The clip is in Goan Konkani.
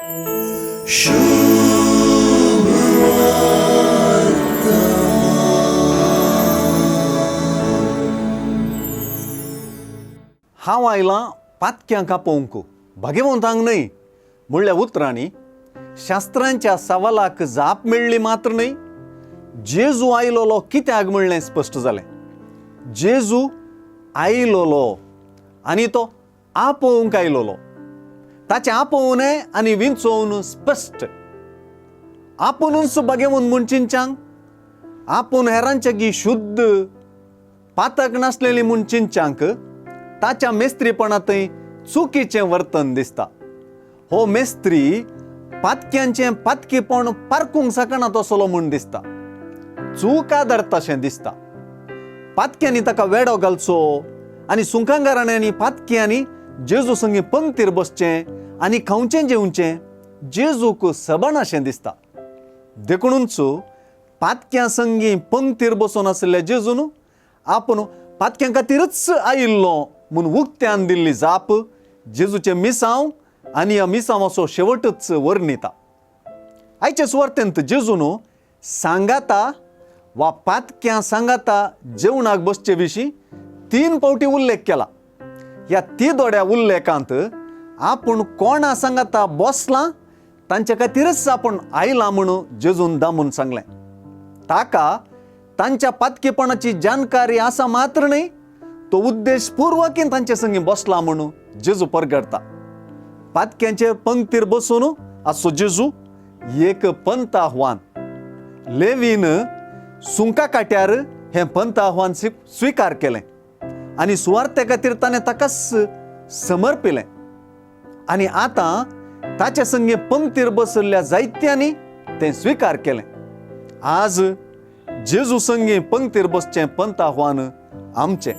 हांव आयलां पातक्यांक आपोवंक, भाग्यवंतांक न्हय म्हणल्या उतरांनी शास्त्रांच्या सवालाक जाप मेळ्ळी मात्र न्हय, जेजू आयलोलो कित्याक म्हणलें स्पश्ट जालें. जेजू आयलोलो आनी तो आपोवंक आयलोलो. ताचें आपोवणें आनी विंचोवन स्पश्ट. आपुनूच भाग्यवंत म्हूण चिंचांक, आपूण हेरांचे गी शुद्ध पातक नासलेली म्हूण चिंचांक ताच्या मेस्त्रीपणांतय चुकीचें वर्तन दिसता. हो मेस्त्री पातक्यांचें पातकीपण पारखूंक शकना तसलो म्हूण दिसता. चूक आदारताशें दिसता. पातक्यांनी ताका वेडो घालचो आनी सुंकांगाराण्यांनी पातक्यांनी जेजू संगी पंक्तीर बसचें आनी खावचें जेवचें जेजूक सबणाशें दिसता. देखुनूच पातक्यां संगी पंक्तीर बसून आशिल्ल्या जेजून आपूण पातक्यां खातीरच आयिल्लो म्हूण उक्त्यान दिल्ली जाप जेजूचें मिसांव आनी ह्या मिसांवाचो शेवटच वर्णिता. आयचे सुवार्तेंत जेजून सांगाता वा पातक्यां सांगाता जेवणाक बसचे विशीं 3 फावटी उल्लेख केला. ह्या तिदोड्या उल्लेखांत आपूण कोणा सांगाता बसलां तांचे खातीरच आपूण आयलां म्हणून जेजून दामून सांगलें. ताका तांच्या पातकेपणाची जानकारी आसा मात्र न्हय, तो उद्देशपूर्वकीन तांचे संगी बसला म्हणून जेजू परगडता. पातक्यांचे पंक्तीर बसून आसचो जेजू एक पंथ आव्हान. लेवीन सुंका काट्यार हें पंथ आव्हान स्विकार केलें आनी सुवार्थे खातीर ताणें ताकाच समर्पिलें. आनी आतां ताचे संगी पंक्तीर बसल्ल्या जायत्यांनी तें स्विकार केलें. आज जेजू संगी पंक्तीर बसचें पंथ आव्हान आमचें.